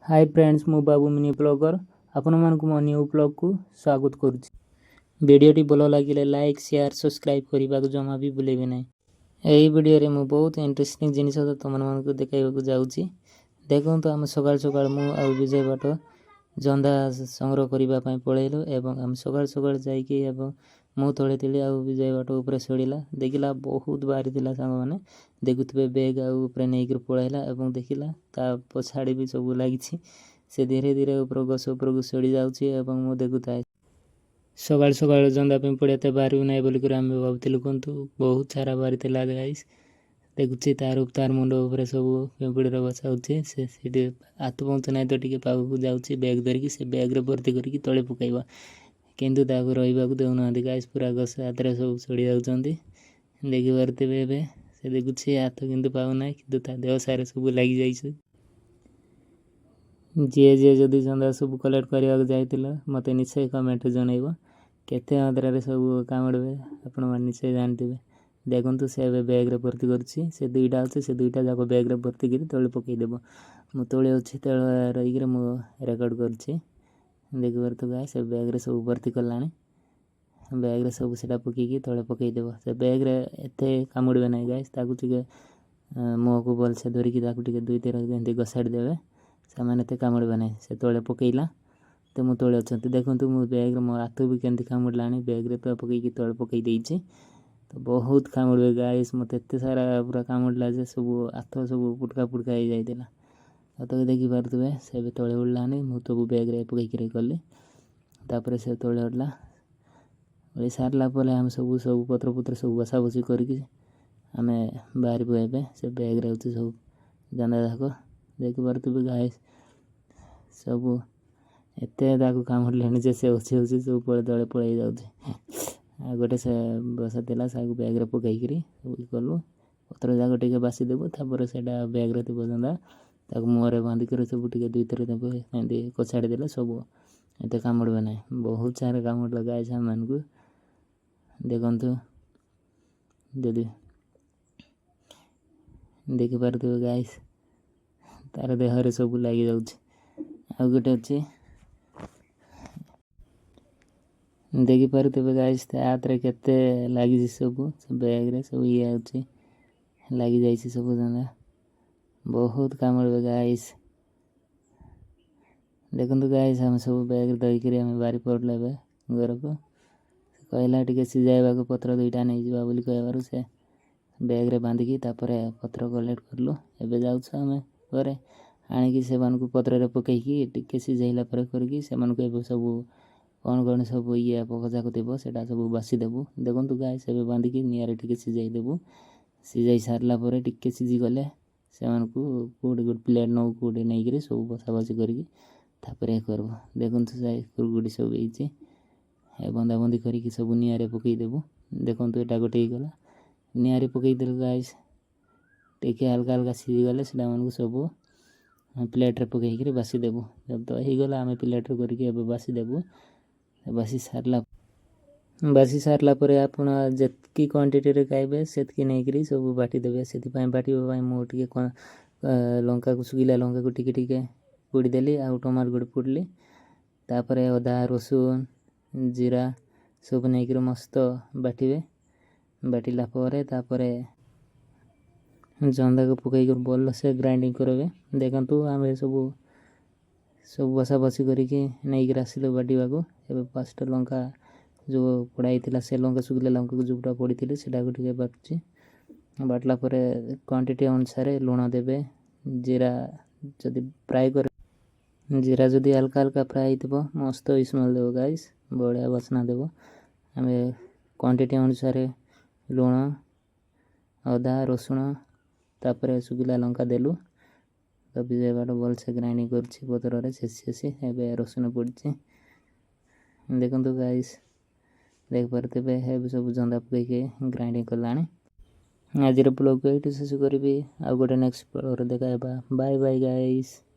High friends, ମୁଁ ବାବୁ mini blogger ଆପଣମାନଙ୍କୁ ମୋ ନ୍ୟୁ ବ୍ଲଗକୁ ସ୍ୱାଗତ କରୁଛି। ଭିଡ଼ିଓଟି ଭଲ ଲାଗିଲେ ଲାଇକ୍, ସେୟାର, ସବସ୍କ୍ରାଇବ୍ କରିବାକୁ ଜମା ବି ଭୁଲିବେ ନାହିଁ। ଏହି ଭିଡ଼ିଓରେ ମୁଁ ବହୁତ ଇଣ୍ଟରେଷ୍ଟିଂ ଜିନିଷ ତୁମମାନଙ୍କୁ ଦେଖାଇବାକୁ ଯାଉଛି। ଦେଖନ୍ତୁ, ଆମେ ସକାଳୁ ସକାଳୁ ମୁଁ ଆଉ ବିଜୟ ବାଟ ଜନ୍ଦା ସଂଗ୍ରହ କରିବା ପାଇଁ ପଳେଇଲୁ ଏବଂ ଆମେ ସକାଳୁ ସକାଳୁ ଯାଇକି ଏବଂ ମୁଁ ତଳେ ଥିଲି ଆଉ ବିଜୟ ବାଟ ଉପରେ ଚଢ଼ିଲା। ଦେଖିଲା, ବହୁତ ବାହାରିଥିଲା। ସାଙ୍ଗମାନେ, ଦେଖୁଥିବେ, ବ୍ୟାଗ୍ ଆଉ ଉପରେ ନେଇକରି ପଳେଇଲା ଏବଂ ଦେଖିଲା, ତା ପଛାଡ଼ି ବି ସବୁ ଲାଗିଛି। ସେ ଧୀରେ ଧୀରେ ଉପର ଗଛ ଉପରକୁ ଚଢ଼ି ଯାଉଛି ଏବଂ ମୁଁ ଦେଖୁଥାଏ। ସକାଳୁ ସକାଳୁ ଜନ୍ଦା ପିମ୍ପୁଡ଼ି ଏତେ ବାହାରିବ ନାହିଁ ବୋଲିକରି ଆମେ ଭାବୁଥିଲୁ, କିନ୍ତୁ ବହୁତ ସାରା ବାହାରିଥିଲା। ଗାଇସ୍, ଦେଖୁଛି, ତାର ତାର ମୁଣ୍ଡ ଉପରେ ସବୁ ପିମ୍ପୁଡ଼ିର ବସା ହେଉଛି। ସେ ସେଠି ହାତ ପହଞ୍ଚୁ ନାହିଁ ତ ଟିକେ ପାଖକୁ ଯାଉଛି ବ୍ୟାଗ୍ ଧରିକି। ସେ ବ୍ୟାଗ୍ରେ ଭର୍ତ୍ତି କରିକି ତଳେ ପକାଇବ, କିନ୍ତୁ ତାକୁ ରହିବାକୁ ଦେଉନାହାନ୍ତି। ଗାଇସ୍, ପୁରା ଗଛ ହାତରେ ସବୁ ଚଢ଼ି ଯାଉଛନ୍ତି, ଦେଖିପାରୁଥିବେ। ଏବେ ସେ ଦେଖୁଛି, ହାତ କିନ୍ତୁ ପାଉନାହିଁ, କିନ୍ତୁ ତା ଦେହ ସାରା ସବୁ ଲାଗିଯାଇଛି। ଯିଏ ଯିଏ ଯଦି ଜନ୍ଦା ସବୁ କଲେକ୍ଟ କରିବାକୁ ଯାଇଥିଲ, ମୋତେ ନିଶ୍ଚୟ କମେଣ୍ଟରେ ଜଣାଇବ। କେତେ ମାତ୍ରାରେ ସବୁ କାମୁଡ଼ିବେ, ଆପଣମାନେ ନିଶ୍ଚୟ ଜାଣିଥିବେ। ଦେଖନ୍ତୁ, ସେ ଏବେ ବ୍ୟାଗ୍ରେ ଭର୍ତ୍ତି କରୁଛି। ସେ ଦୁଇଟା ଅଛି, ସେ ଦୁଇଟା ଯାକ ବ୍ୟାଗ୍ରେ ଭର୍ତ୍ତି କରି ତଳେ ପକାଇଦେବ। ମୁଁ ତଳେ ଅଛି, ତଳେ ରହିକିରି ମୁଁ ରେକର୍ଡ଼ କରୁଛି। ଦେଖିପାରୁଥିବେ, ସେ ବ୍ୟାଗ୍ରେ ସବୁ ଭର୍ତ୍ତି କଲାଣି। ବ୍ୟାଗ୍ରେ ସବୁ ସେଇଟା ପକାଇକି ତଳେ ପକାଇଦେବ। ସେ ବ୍ୟାଗ୍ରେ ଏତେ କାମୁଡ଼ିବେ ନାହିଁ ଗାଇସ୍। ତାକୁ ଟିକେ ମୁହଁକୁ ଭଲସେ ଧରିକି ତାକୁ ଟିକେ ଦୁଇ ଥର ଏମିତି ଘୋଷାଡ଼ି ଦେବେ, ସେମାନେ ଏତେ କାମୁଡ଼ିବେ ନାହିଁ। ସେ ତଳେ ପକାଇଲା ତ ମୁଁ ତଳେ ଅଛନ୍ତି। ଦେଖନ୍ତୁ, ମୁଁ ବ୍ୟାଗ୍ରେ ମୋ ହାତ ବି କେମିତି କାମୁଡ଼ିଲାଣି। ବ୍ୟାଗ୍ରେ ତ ପକାଇକି ତଳେ ପକାଇ ଦେଇଛି ତ ବହୁତ କାମୁଡ଼ିବେ ଗାଇସ୍। ମୋତେ ଏତେ ସାରା ପୁରା କାମୁଡ଼ିଲା ଯେ ସବୁ ହାତ ସବୁ ପୁଟକା ପୁଟକା ହେଇଯାଇଥିଲା। ଆଉ ତାକୁ ଦେଖିପାରୁଥିବେ, ସେ ଏବେ ତଳେ ଉଡ଼ିଲାଣି। ମୁଁ ସବୁ ବ୍ୟାଗ୍ରେ ପକାଇକିରି ଗଲି, ତାପରେ ସେ ତଳେ ଉଡ଼ିଲା। ଉଡ଼ି ସାରିଲା ପରେ ଆମେ ସବୁ ସବୁ ପତ୍ର ପତ୍ର ସବୁ ବସା ବସି କରିକି ଆମେ ବାହାରିବୁ। ଏବେ ସେ ବ୍ୟାଗ୍ରେ ହେଉଛି ସବୁ ଜନ୍ଦା ଯାକ। ଦେଖିପାରୁଥିବେ ଗାଇସ୍, ସବୁ ଏତେ ତାକୁ କାମୁଡ଼ିଲେଣି ଯେ ସେ ଅଛି ଅଛି ସବୁ ପଳେଇ ତଳେ ପଳେଇ ଯାଉଛି। ଆଉ ଗୋଟେ ସେ ବସା ଥିଲା, ତାକୁ ବ୍ୟାଗ୍ରେ ପକାଇକିରି ସବୁ କଲୁ। ପତ୍ର ଯାକ ଟିକେ ବାସି ଦେବୁ, ତାପରେ ସେଇଟା ବ୍ୟାଗ୍ରେ ଥିବ ଜନ୍ଦା, ତାକୁ ମୁହଁରେ ବାନ୍ଧିକରି ସବୁ ଟିକେ ଦୁଇଥର ତାକୁ ଏମିତି କଚାଡ଼ି ଦେଲେ ସବୁ ଏତେ କାମୁଡ଼ିବେ ନାହିଁ। ବହୁତ ସାରା କାମୁଡ଼ିଲା ଗାଇସ୍ ଆମମାନଙ୍କୁ। ଦେଖନ୍ତୁ, ଯଦି ଦେଖିପାରୁଥିବେ ଗାଇସ୍, ତାର ଦେହରେ ସବୁ ଲାଗିଯାଉଛି। ଆଉ ଗୋଟେ ଅଛି, ଦେଖିପାରୁଥିବେ ଗାଇସ୍, ତା ହାତରେ କେତେ ଲାଗିଛି ସବୁ। ସେ ବ୍ୟାଗ୍ରେ ସବୁ ଇଏ ଅଛି, ଲାଗିଯାଇଛି ସବୁ ଜନ୍ଦା। ବହୁତ କାମୁଡ଼ିବେ ଗାଇସ୍। ଦେଖନ୍ତୁ ଗାଇସ୍, ଆମେ ସବୁ ବ୍ୟାଗ୍ରେ ଧରିକିରି ଆମେ ବାହାରି ପଡ଼ିଲୁ ଏବେ ଘରକୁ। ସେ କହିଲା ଟିକେ ସିଝାଇବାକୁ ପତ୍ର ଦୁଇଟା ନେଇଯିବା ବୋଲି କହିବାରୁ ସେ ବ୍ୟାଗ୍ରେ ବାନ୍ଧିକି ତାପରେ ପତ୍ର କଲେକ୍ଟ କଲୁ। ଏବେ ଯାଉଛୁ ଆମେ ଘରେ। ଆଣିକି ସେମାନଙ୍କୁ ପତ୍ରରେ ପକାଇକି ଟିକେ ସିଝାଇଲା ପରେ କରିକି ସେମାନଙ୍କୁ ଏବେ ସବୁ କ'ଣ କ'ଣ ସବୁ ଇଏ ପୋକ ଯାକ ଥିବ, ସେଇଟା ସବୁ ବାସି ଦେବୁ। ଦେଖନ୍ତୁ ଗାଇସ୍, ଏବେ ବାନ୍ଧିକି ନିଆଁରେ ଟିକେ ସିଝାଇ ଦେବୁ। ସିଝାଇ ସାରିଲା ପରେ ଟିକେ ସିଝିଗଲେ ସେମାନଙ୍କୁ କେଉଁଠି ଗୋଟେ ପ୍ଲେଟ୍ ନେଉ, କେଉଁଠି ନେଇକିରି ସବୁ ବସା ବସି କରିକି ତାପରେ କରିବୁ। ଦେଖନ୍ତୁ, ସେ କୁରକୁଡ଼ି ସବୁ ହେଇଛି। ବନ୍ଧାବନ୍ଧି କରିକି ସବୁ ନିଆଁରେ ପକାଇଦେବୁ। ଦେଖନ୍ତୁ, ଏଇଟା ଗୋଟେ ହେଇଗଲା। ନିଆଁରେ ପକାଇଦେଲୁ ଗାଇସ୍। ଟିକେ ହାଲକା ହାଲକା ସିଝିଗଲେ ସେଟାମାନଙ୍କୁ ସବୁ ପ୍ଲେଟ୍ରେ ପକାଇକିରି ବାସି ଦେବୁ। ତ ହେଇଗଲା, ଆମେ ପ୍ଲେଟ୍ରେ କରିକି ଏବେ ବାସି ଦେବୁ। ବାସି ସାରିଲା ପରେ ଆପଣ ଯେତିକି କ୍ୱାଣ୍ଟିଟିରେ ଖାଇବେ, ସେତିକି ନେଇକିରି ସବୁ ବାଟିଦେବେ। ସେଥିପାଇଁ ବାଟିବା ପାଇଁ ମୁଁ ଟିକେ ଲଙ୍କାକୁ, ଶୁଖିଲା ଲଙ୍କାକୁ ଟିକେ ଟିକେ ପୋଡ଼ିଦେଲି ଆଉ ଟମାଟୋ ଗୋଟେ ପୋଡ଼ିଲି। ତାପରେ ଅଦା, ରସୁଣ, ଜିରା ସବୁ ନେଇକିରି ମସ୍ତ ବାଟିବେ। ବାଟିଲା ପରେ ତାପରେ ଜନ୍ଦାକୁ ପକାଇକି ଭଲସେ ଗ୍ରାଇଣ୍ଡିଙ୍ଗ କରିବେ। ଦେଖନ୍ତୁ, ଆମେ ସବୁ ସବୁ ବସା ବସି କରିକି ନେଇକିରି ଆସିଲୁ ବାଟିବାକୁ। ଏବେ ଫାଷ୍ଟ ଲଙ୍କା ଯେଉଁ ପୋଡ଼ା ହେଇଥିଲା, ସେ ଲଙ୍କା, ଶୁଖିଲା ଲଙ୍କାକୁ ଯେଉଁଟା ପୋଡ଼ିଥିଲି, ସେଟାକୁ ଟିକେ ବାଟୁଛି। ବାଟିଲା ପରେ କ୍ୱାଣ୍ଟିଟି ଅନୁସାରେ ଲୁଣ ଦେବେ। ଜିରା ଯଦି ଫ୍ରାଏ କରି, ଜିରା ଯଦି ହାଲକା ହାଲକା ଫ୍ରାଏ ହେଇଥିବ, ମସ୍ତ ସ୍ମେଲ୍ ଦେବ ଗାଇସ୍, ବଢ଼ିଆ ବାସ୍ନା ଦେବ। ଆମେ କ୍ୱାଣ୍ଟିଟି ଅନୁସାରେ ଲୁଣ, ଅଦା, ରସୁଣ, ତାପରେ ଶୁଖିଲା ଲଙ୍କା ଦେଲୁ। ତ ବିଜୟ ବାଟ ଭଲସେ ଗ୍ରାଇଣ୍ଡିଙ୍ଗ କରୁଛି ପତ୍ରରେ ଛେଚି ଛେଚି। ଏବେ ରସୁଣ ପଡ଼ିଛି। ଦେଖନ୍ତୁ ଗାଇସ୍, ଦେଖିପାରୁଥିବେ, ଏବେ ସବୁ ଜନ୍ଦା ପକାଇକି ଗ୍ରାଇଣ୍ଡିଙ୍ଗ କଲାଣି। ଆଜିର ବ୍ଲଗ୍ ଏଇଠି ଶେଷ କରିବି। ଆଉ ଗୋଟେ ନେକ୍ସଟ ବ୍ଲଗ୍ରେ ଦେଖା ହେବା। Bye bye guys.